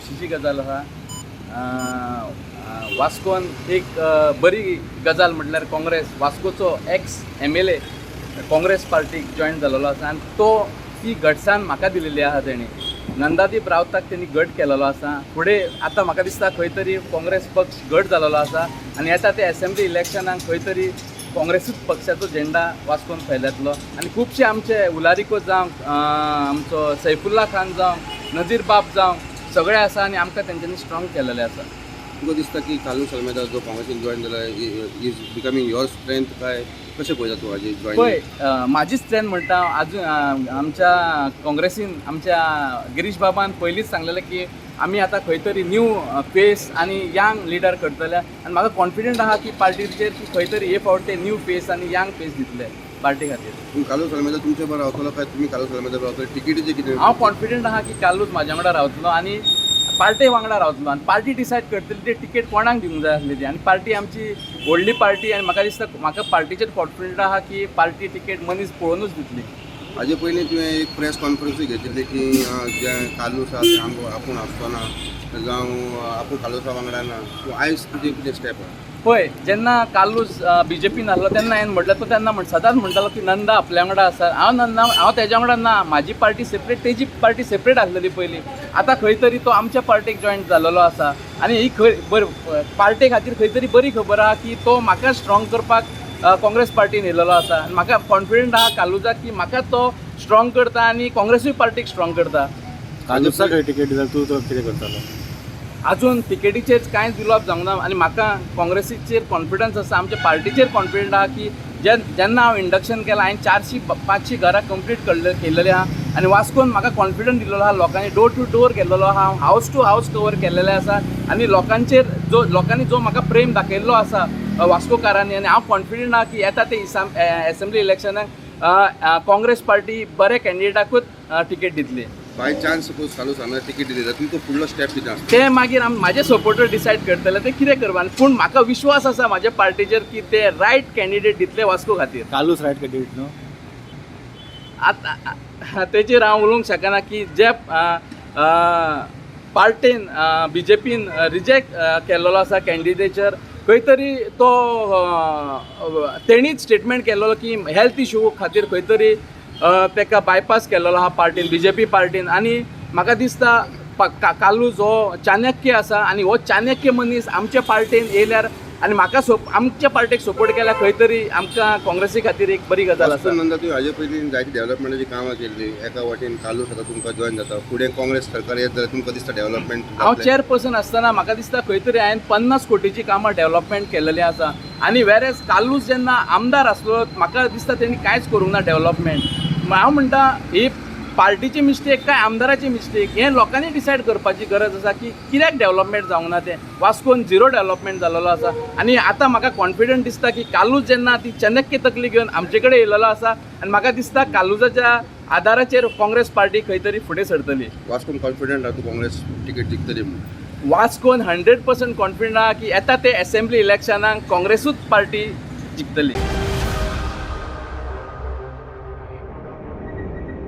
खोशीची गजाल आसा. वास्कोन एक बरी गजाल म्हटल्यार काँग्रेस वास्कोचो एक्स एमएलए काँग्रेस पार्टीक जॉयन जालेलो आसा आनी तो ती घटसाण म्हाका दिलेली आसा. तेणी नंदादीप रावताक तेणी घट केलेलो आसा. फुडें आतां म्हाका दिसता खंय तरी काँग्रेस पक्ष घट जालेलो आसा आनी येता ते एसेंब्ली इलेक्शनाक खंय तरी काँग्रेसूच पक्षाचो झेंडा वास्कोन फैलायतलो. आनी खुबशे आमचे उलारिको जावं, आमचो सैफुल्ला खान जावं, नजीर बाब जावं, सगळे आसा आनी आमकां तेंच्यांनी स्ट्रॉंग केलेले आसा. तुका दिसता की कार्लूस आल्मेदा जो काँग्रेसीन जॉयन जाला is becoming your strength काय कशें पळयता तूं हाजी जॉयन? पळय, म्हाजी स्ट्रेंथ म्हणटा अजून आमच्या काँग्रेसीन आमच्या गिरीश बाबान पयलींच सांगलेलें की आमी आतां खंय तरी न्यू फेस आनी यंग लिडर करतले आनी म्हाका कॉन्फिडंट आहा की पार्टीचेर की खंय तरी हे फावट ते न्यू फेस आनी यंग फेस दितले पार्टी खातीर. पूण कार्लूस आल्मेदा तुमचे बरोबर रावतलो काय तुमी कार्लूस आल्मेदा बरोबर रावतले? तिकेटीचें कितें? हांव कॉन्फिडंट आहा की कार्लूस म्हाज्या वांगडा रावतलो आनी पार्टे वांगडा रावतलो आनी पार्टी डिसायड करतली ते टिकेट कोणाक दिवंक जाय आसली ती. आनी पार्टी आमची व्हडली पार्टी आनी म्हाका दिसता म्हाका पार्टीचेर कॉन्फिडंट आहा की पार्टी टिकेट मनीस पळोवनूच दितली. हाजे पयलीं तुवें एक प्रेस कॉन्फरन्सूय घेतिल्ली की जे कार्लूस आसा ते आमकां आपूण आसचो ना जावं आपूण कार्लूसा वांगडा ना. सो आयज तुजें कितें स्टेप आहा? पळय, जेन्ना कार्लूस बीजेपीन आसलो तेन्ना हांवें म्हटलें, तो तेन्ना म्हण सदांच म्हणटालो की नंदा आपल्या वांगडा आसा. हांव नंदा, हांव तेज्या वांगडा ना. म्हाजी पार्टी सेपरेट, तेजी पार्टी सेपरेट आसलेली पयलीं. आतां खंय तरी तो आमच्या पार्टीक जॉयन जालेलो आसा आनी ही खंय बरी पार्टे खातीर खंय तरी बरी खबर आहा की तो म्हाका स्ट्रॉंग करपाक काँग्रेस पार्टीन येयलेलो आसा आनी म्हाका कॉन्फिडंट आहा कार्लूसाक की म्हाका तो स्ट्रॉंग करता आनी काँग्रेसूय पार्टीक स्ट्रॉंग करता. कार्लूसाक खंय तिकेट दिता, तूं तो कितें करतालो? अजून तिकेटीचेर कांयच उलोवप जावंक ना आनी म्हाका काँग्रेसीचेर कॉन्फिडन्स आसा, आमच्या पार्टीचेर कॉन्फिडंट आहा की जेन्ना हांव इंडक्शन केलां, हांवें 400-500 घरां कंप्लीट केल्लेली आहा आनी वास्कोन म्हाका कॉन्फिडंट दिल्लो आहा लोकांनी. डोर टू डोर गेल्लेलो आहा, हावस टू हावस कवर केल्लेलें आसा आनी लोकांचेर जो लोकांनी जो म्हाका प्रेम दाखयल्लो आसा वास्कोकारांनी आनी हांव कॉन्फिडंट आहा की येता ते एसेंब्ली इलेक्शनाक काँग्रेस पार्टी बरे कॅन्डिडेटाकूच तिकेट दितली. By chance suppose Carlos Almeida ticket दिली जाल्यार तुमचो फुडलो स्टेप कितें आसता? ते मागीर म्हाजे सपोर्टर डिसायड करतले ते कितें करपा, पूण म्हाका विश्वास आसा म्हाज्या पार्टीचेर की ते रायट कॅन्डिडेट दितले वास्को खातीर. कार्लूस रायट कॅन्डिडेट न्हू? आतां तेचेर हांव उलोवंक शकना की जे पार्टेन बीजेपीन रिजेक्ट केल्लो आसा कॅन्डिडेचर, खंय तरी तो तेणीच स्टेटमेंट केल्लो की हेल्थ इशू खातीर खंय तरी तेका बायपास केल्लो आहा पार्टीन, बीजेपी पार्टीन. आनी म्हाका दिसता कार्लूस हो चाणक्य आसा आनी हो चाणक्य मनीस आमच्या पार्टीन येयल्यार आनी म्हाका आमच्या पार्टीक सपोर्ट केल्यार खंय तरी आमकां काँग्रेसी खातीर एक बरी गजाल आसा. नंदा, तुवें हाजे पयलीं जायती डेव्हलपमेंटाची कामां केल्ली. एका वाटेन कार्लूस आतां तुमकां जॉयन जाता, फुडें काँग्रेस सरकार येत जाल्यार तुमकां दिसता डेव्हलपमेंट? हांव चेअरपर्सन आसतना म्हाका दिसता खंय तरी हांवें 50 कोटीची कामां डेव्हलपमेंट केलेली आसा आनी वेरेज कार्लूस जेन्ना आमदार आसलो म्हाका दिसता तेणी कांयच करूंक ना डेव्हलपमेंट. हांव म्हणटा ही पार्टीची मिस्टेक काय आमदाराची मिस्टेक हें लोकांनी डिसायड करपाची गरज आसा की कित्याक डेव्हलपमेंट जावंक ना तें. वास्कोन झिरो डेव्हलपमेंट जालेलो आसा आनी आतां म्हाका कॉन्फिडंट दिसता की कार्लूस जेन्ना ती चनक्य तकली घेवन आमचे कडेन येयलेलो आसा आनी म्हाका दिसता कार्लूसाच्या आदाराचेर काँग्रेस पार्टी खंय तरी फुडें सरतली. वास्कोन कॉन्फिडंट आहा तूं काँग्रेस तिकेट जिखतली म्हणून? वास्कोन 100% कॉन्फिडंट आहा की येता ते एसेंब्ली इलेक्शनाक काँग्रेसूच पार्टी जिखतली.